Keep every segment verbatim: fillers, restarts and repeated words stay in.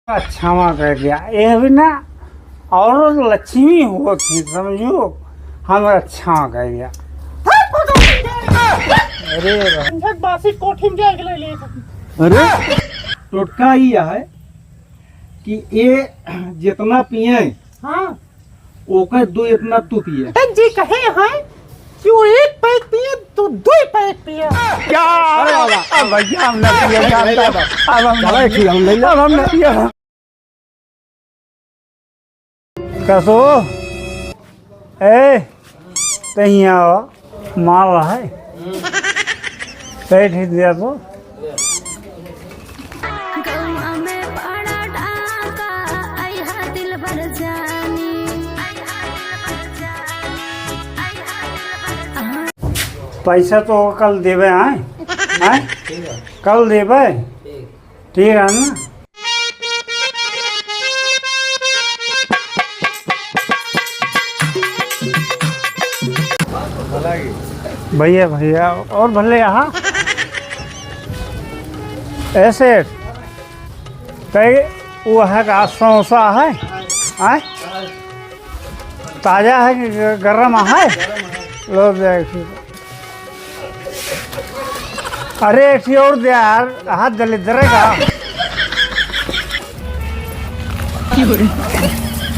क्षमा कर दिया, ये भी ना, औरत लक्ष्मी होत ही, समझो, हमरा क्षमा कर दिया। अरे राम। झक बासी कोठी में जाके ले ले। अरे, टोटका ई है कि ये जितना पिए, हाँ। ओकर दो इतना तू पिए। अरे जी कहे हैं कि वो एक पैक पिए तो दो पैक पिए। क्या? अरे बाबा, अब भैया हम ना पिए, जानता था। अब हम ना अरे ठीक, हम ले लो। अब हम ना पिए। कसो, ए, तहिया आओ, माल है। बैठ ही दिया तो। गौवा में पड़ा डाका, अइहा दिलबर जानी। पैसा तो कल देबे, आए? आए? ठीक है। कल देबे? ठीक। ठीक है ना? भैया, भैया, और भले यहाँ ऐसे कई वो है का समोसा है, आय? ताजा है कि ग-, गरम है? लो देख। अरे, एक ठे और दे यार, हाथ दलिद्र का।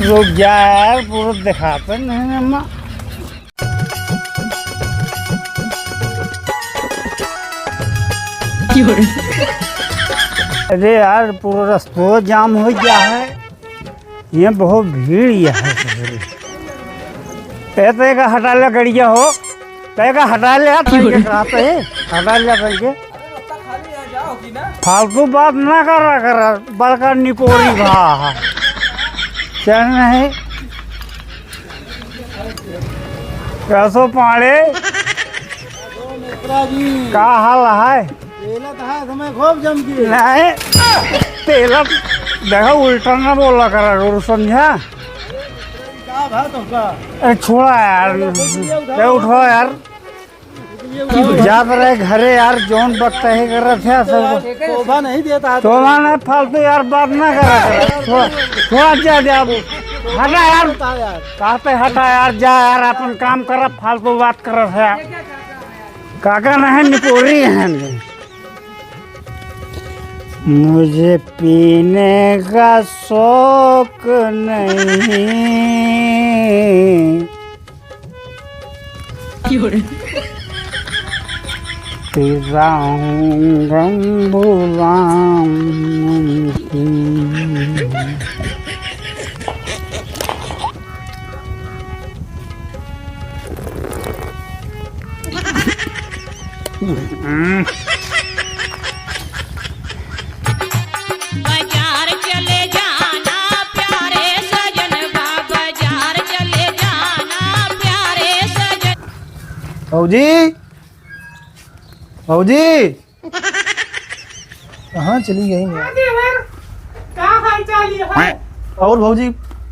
रुक जा यार, पूरा दिखाते नहीं अम्मा। अरे यार, पूरा रस्तो जाम हो गया है। ये बहुत भीड़ ये है ससुरी। ए, तो एका हटा ले गड़िया हो, तो एका हटा ले, आप क्यों रे? कहाँ पे है? हटा ले करके। फालतू बात ना करा करा, बड़का निपोरी भा। चल नहीं। कैसो पाड़े? मिश्रा जी। का हाल है? पेलत है समय खूब जम के। नहीं, पेलत, देखो, उल्टा ना बोला करा करो, समझा? का भा तो का? अरे छोड़ा यार, ये उठाओ। ले उठाओ यार। ये उठाओ। जात रहे घरे यार, जौन वक्त है कर रहे थे सब। शोभा नहीं देता है। शोभा ना, फालतू यार बात ना करा करा। छोड़ा, छोड़ा, जा, जा। हटा यार। हटा यार। कहाँ पे हटा यार, जा यार, अपन काम करा, फालतू बात कर रहे थे। काका ना है, निपोरी है। मुझे पीने का शौक नहीं। क्यों रे? पी रहा हूँ गंगू राम। बाजार चले जाना प्यारे सजन बा, बाजार चले जाना प्यारे सजन। भौजी, भौजी, कहाँ चली गई मैं? हाँ देवर, का हाल चाल ये है? और भौजी,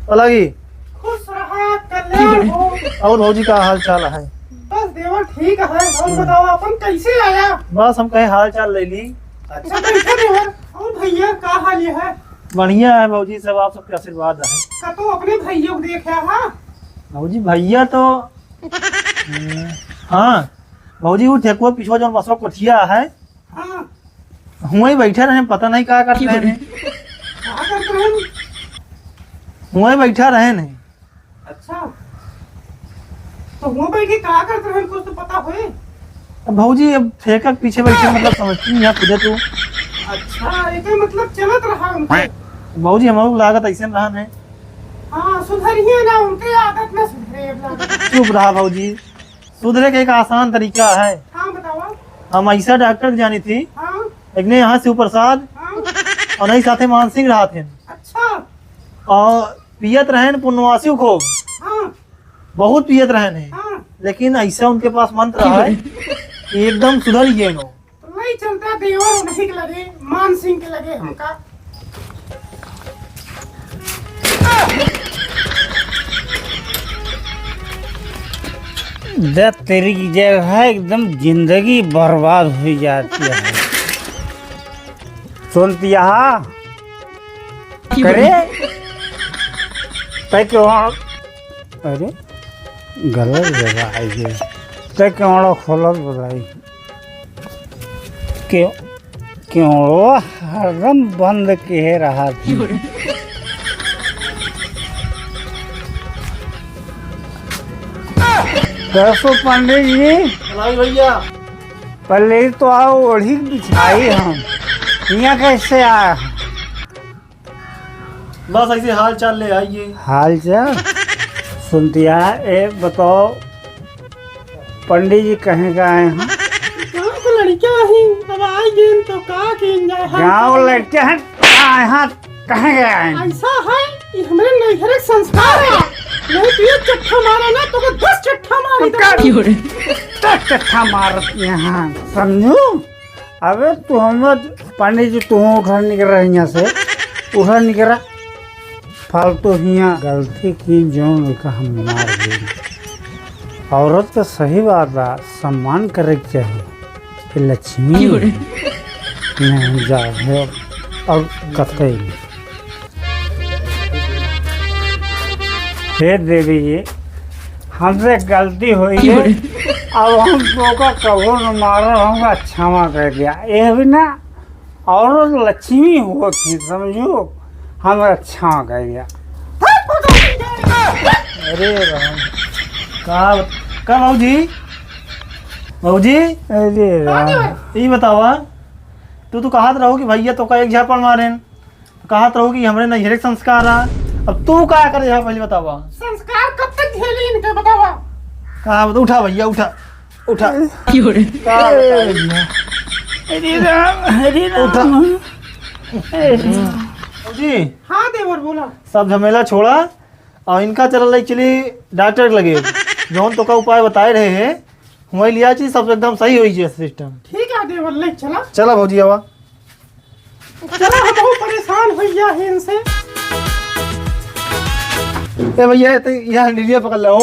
पलागी? खुश रहा, कल्याण हो। और भौजी का हाल चाल है? बस देवर ठीक है, और बताओ अपन कैसे आया? बस हम कहे हाल चाल ले ली। अच्छा बैठा देवर, और भैया का हाल ये है? बढ़िया है भौजी, सब आप सबके आशीर्वाद है। का तो अपने भैया को देखा है? भौजी भैया तो, हाँ भौजी वो ठेकुआ पिछुआ जो मसवा कोठिया है, हाँ। हुआँ ही बैठे रहे, पता नहीं का करते हैं। का करते हैं? हुआँ ही बैठा रहे नहीं। अच्छा, तो हुआँ बैठ के का करते रहे, कुछ तो पता होए? अब भौजी, अब ठेका के पीछे बैठे, मतलब, समझती नहीं है खुदे तू। अच्छा, एकर मतलब चलत रहा उनके। भौजी, हम लोग लागत ऐसे रहा नहीं। हाँ, सुधरिए ना, उनके आदत ना सुधरे अब लागत। चुप रहा भौजी, सुधरे के एक आसान तरीका है। हाँ, बतावा। हम ऐसा डॉक्टर जानी थी, हाँ। एक ने यहाँ शिव प्रसाद हाँ। और नहीं साथे मान सिंह रहा थे। अच्छा। और पियत रहन पुनवासी खूब। हाँ। बहुत पियत रहन है। हाँ। लेकिन ऐसा उनके पास मंत्र है कि एकदम सुधर गए नो। तो वही चलता देवर उन्हीं के लगे, मान सिंह के लगे हमका। दे तेरी की जगह है, एकदम जिंदगी बर्बाद हो जाती है। सुनती है? करे? तै क्यों? अरे, गलत जगह आई गए। तै क्यों खोलत बताई? क्यों? क्यों हरदम बंद किहे रहा थी? कैसो पंडित जी? भलाई भैया। पहले ही तो आओ, ओढ़ी बिछाई हम। यहाँ कैसे आया? बस ऐसे हाल चाल ले आइए। हाल चाल? सुनतिया, ए, बताओ, पंडित जी कहाँ के आए हैं? गाँव के लड़का ही, अब आ गए तो का किन जाए? हाँ, गाँव लड़के हैं, कहाँ हैं, कहाँ के आए हैं? ऐसा है कि हमरे नैहरे के संस्कार है, नहीं तो ये चट्ठा मारा ना तो दस चट्ठा मारी उनका तो। दस चट्ठा मारत यहाँ, समझू? अबे तू हम पंडित जी, तू उठा निकरा यहाँ से, उठा निकरा। फालतू हियाँ गलती की जौन का हम मार दी। औरत का सही बात बा, सम्मान करे के चाही कि लक्ष्मी क्यों रे? नहीं जा है और कतई नहीं। हे देवी जी, हमसे गलती होई है, अब हम तोका कबो न मारब, हमका क्षमा कर दिया। ये भी ना, औरत लक्ष्मी होत ही, समझो, हमरा क्षमा कर दिया। अरे राम, का, का भौजी? भौजी? अरे राम। ई बतावा, तू तो कहत रहो कि भैया तोका एक झापड़ मारेन। कहत रहो कि हमरे नैहरे के संस्कार आ। अब तू का करे यहाँ पहले बतावा? संस्कार कब तक झेली इनके बतावा? का बता-, उठा भैया, उठा, उठा। क्यों रे? का बताई? अरे राम, अरे राम। उठा। जी। हाँ देवर बोला। सब झमेला छोड़ा और इनका चला ले चली डॉक्टर के लगे। जौन तोका उपाय बताए रहे हैं, हुआई लिया चीज सब एकदम सही होई जे सिस्टम। ठीक है देवर, ले चला। चला भौजी, आवा। चला, हम बहुत परेशान हो गया है इनसे। ए भैया, ये तो यहाँ डंडिया पकड़ लो।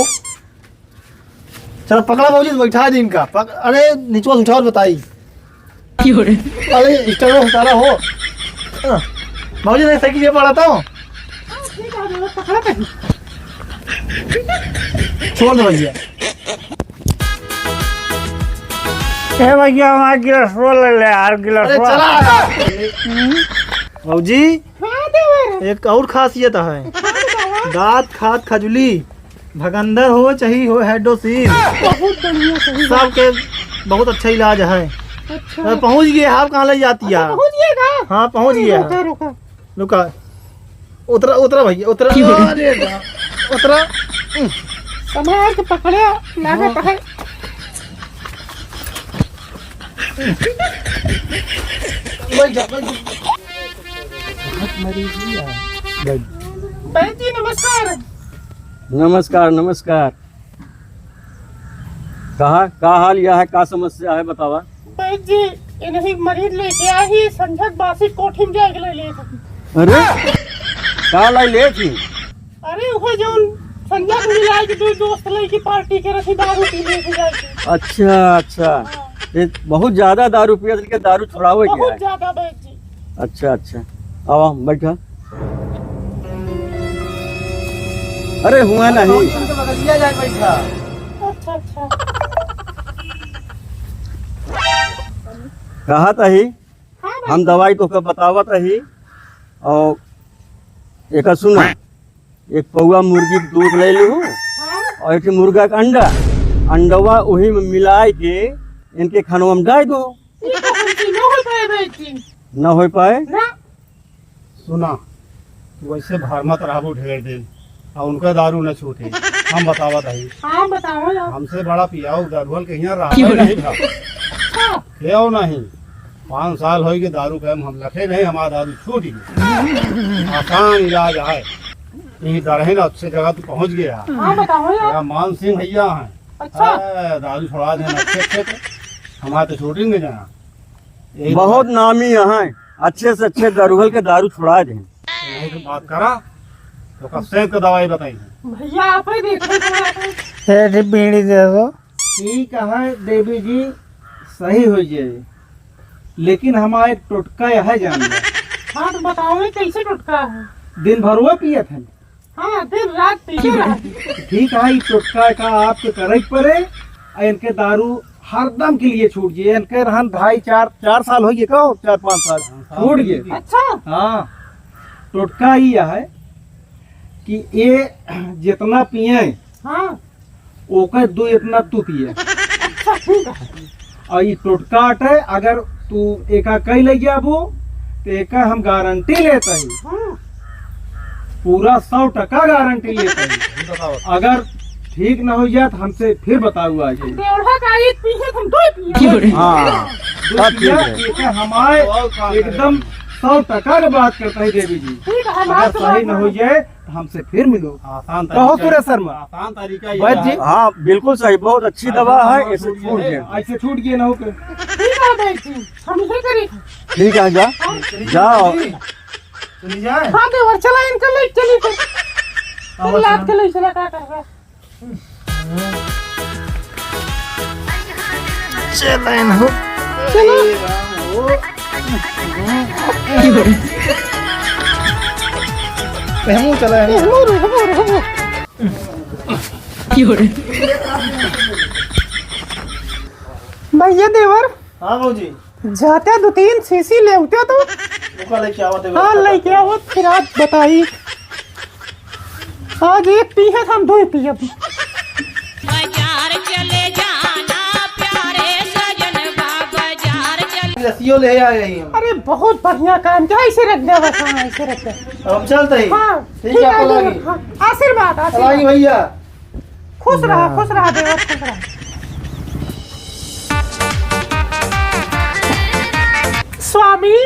चला पकड़ा भौजी, बैठा दे इनका। पक-, अरे निचवा से उठाओ और बताई। क्यों रे? अरे स्टैंड उतारा हो। हाँ। भौजी, नहीं साइकिल ये पकड़ाता हूँ। हाँ, ठीक है देवर, पकड़ा तो। छोड़ दे भैया। ए भैया, हमारा गिलासवा ले ले यार, अरे गिलासवा। चला। भौजी, हाँ देवर। एक और खासियत है। हाँ देवर। दांत खात खजुली, भगंदर हो चाहे हो हेडोसिल, बहुत बढ़िया, सही बात। सबके बहुत अच्छा इलाज है। अच्छा। तो पहुँच गए, आप कहाँ ले जाती अच्छा, है? पहुँच गए का? हाँ, पहुँच गए। रुका, रुका। रुका। उतरा, उतरा भैया, उतरा। क्यों? अरे बा-, उतरा। संभाल के पकड़े, लागत हाँ। है। बैठ जा, बैठ जा। बहुत मरीज ही है। बैठ। बैठ जी, नमस्कार। नमस्कार, नमस्कार। कहा, का हाल या है, का समस्या है, बतावा। बैद जी, इन्हीं मरीज लेके आए ही, संझक बासी कोठी में जाके ले लिए थे। अरे, का लाई ले थी? अरे, वो जौन संझक मिलाए के दो दोस्त लेके पार्टी के रखी, दारू पी लिए थे जाके। अच्छा, अच्छा। हाँ। ये बहुत ज्यादा दारू पियत के दारू छुड़ावे के बहुत है। ज्यादा बैद जी। अच्छा, अच्छा, आवा, बैठा। अरे, हुआ नहीं। कौन सी तो बगलिया जाए बैठा। अच्छा, अच्छा। कहा तही, हाँ, हम भाई। दवाई तोके बतावत रही, और एक सुना, एक पौवा मुर्गी के दूध ले लू, हाँ। और एक मुर्गा का अंडा, अंडवा वही में मिलाए के इनके खानवा में डाल दो। ये तो हमसे न हो पाए भाई जी। न हो पाए? ना। सुना, तू ऐसे भर मत रहबू ढेर दिन, और उनका दारू न छूटे। हम बतावत हई। हाँ, बताओ यार। हमसे बड़ा पियाऊ दरुअल के यहाँ रहबे क्यों? नहीं भा। अच्छा। क्यों नहीं? पाँच साल होई के दारू पे हम, हम लखे नहीं, हमारा दारू छूट गया। आसान इलाज है। ये दरहिन अच्छे जगह तू पहुँच गया। हाँ, बताओ यार। मेरा मान सिंह भैया हैं। अच्छा। अरे, दारू छुड़ा देना अच्छे अच्छे से। हमारे तो छूट ही नहीं जाना। यही बहुत बात। नामी यहाँ है, अच्छे से अच्छे दरुअल के दारू छुड़ा दे। यही तो बात करा, तो कब से इसको दवाई बताई है? भैया, आप ही देखो तो। ए, बीड़ी दे दो। ठीक है देवी जी, सही हो जाए, लेकिन हमारा एक टोटका यह जान लो। हाँ, तो बताओ, ये कैसे टोटका है? दिन भर वो पियत हैं। हाँ, दिन रात पीते रहते हैं। ठीक है, ई टोटका का आपके करे के पड़े, आ इनके दारू हरदम के लिए छूट जाए। इनके रहन ढाई, चार, चार साल हो गए का, चार पाँच साल हाँ, छूट गए। अच्छा। हाँ, टोटका ई है कि ये जितना पिए, हाँ। ओकर दो इतना तू पिए। अच्छा, ठीक है। और ई टोटका अटे, अगर तू एका कई ले जाबो, तो एका हम गारंटी लेत ही। हाँ। पूरा सौ टका गारंटी लेत ही। अगर ठीक न हो जाए, तो हमसे फिर बताऊ आ जाए। डेढ़ा का एक पीहे, हम दो पीहे। हाँ। दो सब ठीक पिए, है। एका हमारे एकदम सौ टका के बात करत ही देवी जी। ठीक है, हम अगर आपसे सही बात न हो जाए, तो हमसे फिर मिलो। आसान कहो तरीका सुरेश शर्मा। आसान तरीका ये बैठ जी। है। हाँ, बिल्कुल सही, बहुत अच्छी दवा है, ऐसे छूट गए। ऐसे छूट गए ना हो के। ठीक है, बैठ जी, हम इसे करें। ठीक है, जा, जाओ। चली जाए। हाँ, देवर, चला इनका ले चली तो। चल, लाद के ले चला, का कर रहा? चला इन हो। चलो। हमहूँ चला इन। हमहूँ, हमहूँ, हमहूँ। भैया देवर। हाँ भौजी। जाते दो तीन शीशी ले उठे तो। ओका लेके आवत है, हाँ, लेके आवत, फिर आप बताई। आज एक पी है, हम दो ही पियब। बाजार चले जाना प्यारे सजनवा, बाजार चले। लस्सियों ले आए हैं हम। अरे बहुत बढ़िया काम किया, ऐसे रख दे बस, हाँ, ऐसे रख दे। हम चलते हैं। हाँ, ठीक है, ठीक है, चला गई। हाँ, आशीर्वाद, आशीर्वाद। चला गई भैया। खुश रहा, खुश रहा देवर, खुश रहा। स्वामी,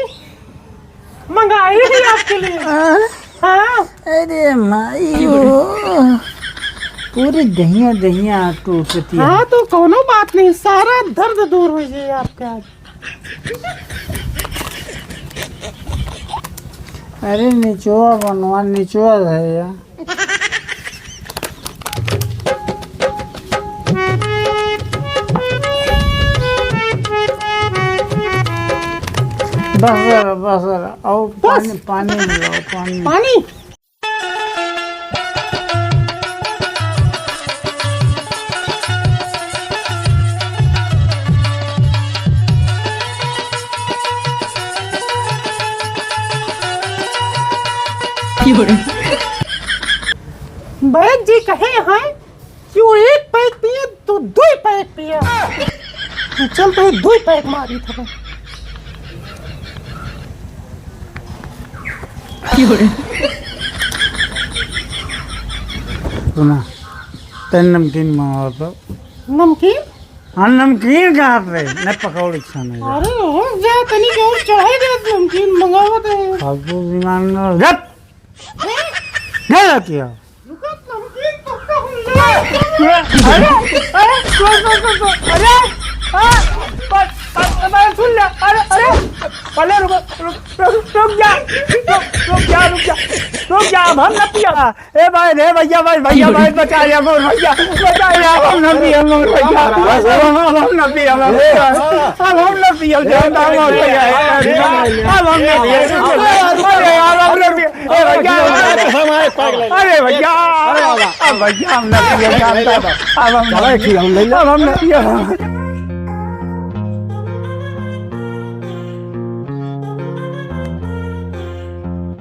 मंगाई ही आपके लिए। हाँ? हाँ। अरे माई हो, पूरी दहिया दहिया टूटती है। हाँ, तो कोनो बात नहीं, सारा दर्द दूर हो जाए आपका आज। अरे निचवा बनवा, निचवा है यार। बस जरा, बस जरा। और बस। पानी, पानी मिलाओ, पानी। पानी? वैद्य जी कहे हैं कि वो एक पैक पिए तो दुई पैक पिए। चल तो दुई पैक मारी था। सुना, तन नमकीन मंगावा तो। नमकीन? हाँ, नमकीन कहाँ पे? नहीं, पकौड़ी खाने का। अरे, रुक जा, तनी के और चढ़ाई दे, नमकीन मंगावा तो। फालतू दिमाग ना, गप! हैं? गलत किया। रुको, नमकीन पक्का हम ले। अरे, अरे, रुक, रुक, रुक, रुक, अरे, आ, बस, बस, बस, सुन ले, अरे, अरे, पहले रुको, रुक, रुक, रुक जा, रुक, रुक जा, रुक जा, रुक जा, अब हम न पिया। ए भाई, रे भैया, भाई, भैया, भाई, बचा लिया मोर भैया, बचा लिया, हम न पिया मोर भैया, अब हम न पिया मोर भैया, अब हम न पिया जानता मोर भैया, अब हम न पिया, अरे यार, हम न पिया। ए भैया, अरे भैया, अरे भैया, हम न पिया जानता, अब हम न पिया, अब हम न पिया।